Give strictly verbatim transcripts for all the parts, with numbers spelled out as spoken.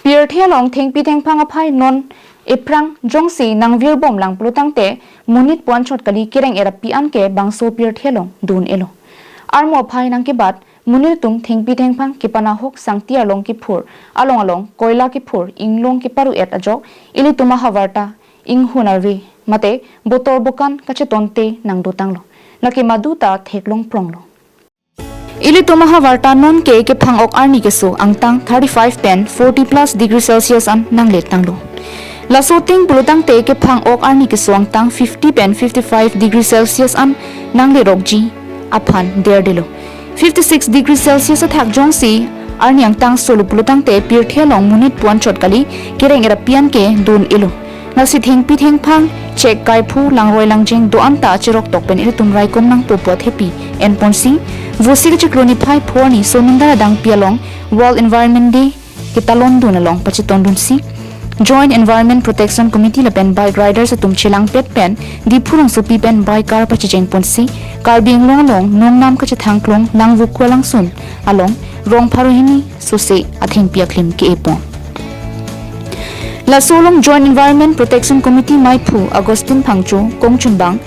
Pirthe along thengpi thengphang aphai non ephrang jongsi nangvirbom lang pulotangte monit pu anchot kali, kereng-et api an ke bangso pirthe along dun-elo. Armu aphai nangkebat monit atum thengpi thengphang kepanahok sangti arlong kephur, along along koila kephur, inglong keparu-et ajok ilitum ahavarta, inghun arve mate botor bokan kachetonte nangdotanglo. Lake madu ta theklong pronglo. Ilitum ahavarta non ke kephang-ok arni keso angtang thirty-five pen forty plus degree Celsius an nangletanglo. Laso ateng pulotangte kephang-ok arni keso angtang fifty pen fifty-five degree Celsius an nanglerokji aphan derdelo. Fifty-six degree Celsius athak jongsi arni angtang solo pulotangte pirthe along monit pu anchot kali, kereng-et api an ke dun-elo. Lasi thengpi thengphang, chek kaiphu, langroi langjeng do-an ta cheroktok pen ilitum raikom nangpo pu athepi enponsi, vosi kachiklo niphai pho arni Somindar adangpi along World Environment Day ketalondun along pachetondunsi, Joint Environment Protection Committee lapen bike riders atum chelangpet pen Diphu rongsopi pen bike car pachechengponsi, Karbi Anglong along nongnam kachethang klong Langvoku alangsun along rong pharo hini sose athengpi aklim ke-epon. Laso along Joint Environment Protection Committee maiphu Augustine Phangcho, kongchunbang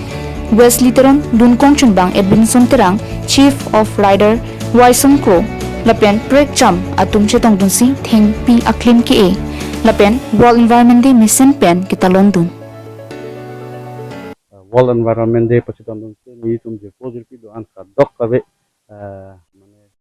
Wesley Teron, dun kongchunbang Edwinson Terang, Chief of Rider Waisong Kro lapen prekjam atum chetongdunsi thengpi aklim ke-e lapen World Environment Day mesen pen ketalondun. World Environment Day pachetondunsi nelitum jirpo jirpi do-an kadokave, eh, mane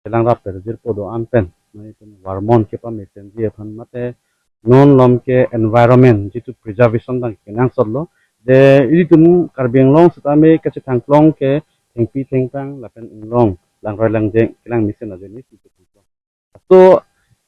chelangrap per jirpo do-an pen nelitum varmon kepamesenji aphan mate non lom ke environment jitu preservation dang kenangsotlo. Je ilitum Karbi Anglong setame kachethang klong ke thengpi thengphang lapen inglong langroi langjeng kelang mesen ajoine si kachethang klong. To,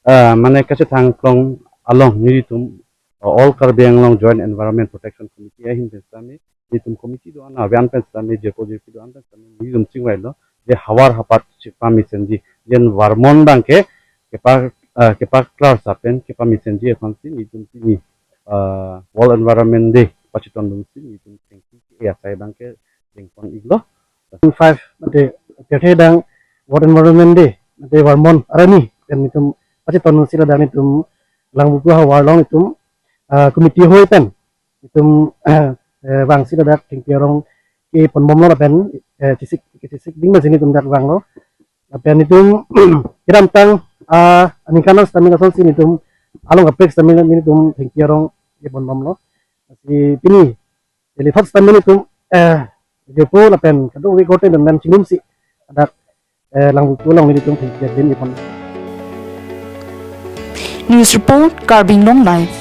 eh, mane kachethang klong along nelitum, eh, All Karbi Anglong Joint Environment Protection Committee ahin pen setame, nelitum committee do-an ave an pen setame, jirpo jirpi do-an pen setame, nelitum chingvailo je havar hapat chepamesenji, jen varmon dang ke kepa, eh, kepaklar sapen kepamesenji aphansi nelitum pini, eh, World Environment Day pachetondunsi nelitum thengpi ke-e asai abang ke jengpon-iklo. Five mate pirthe adang World Environment Day mate varmon arni pen nelitum pachetondunsi ladak nelitum Langvoku havar along nelitum, ah, committee hoi pen nelitum, eh, vangsi ladak thengpi arong keponbomlo lapen, eh, chesik, chesik ding masi nelitum dak vanglo. Lapen nelitum kedamtang, ah, aningkan setame lasonsi nelitum along kaprek setame nelitum thengpi arong keponbomlo. Si pini Delhi thot setame nelitum, eh, jirpo lapen kadokave korte pen chingnumsi ladak, eh, Langvoku along nelitum thengpi aklim epon. News report, Karbi Anglong Live.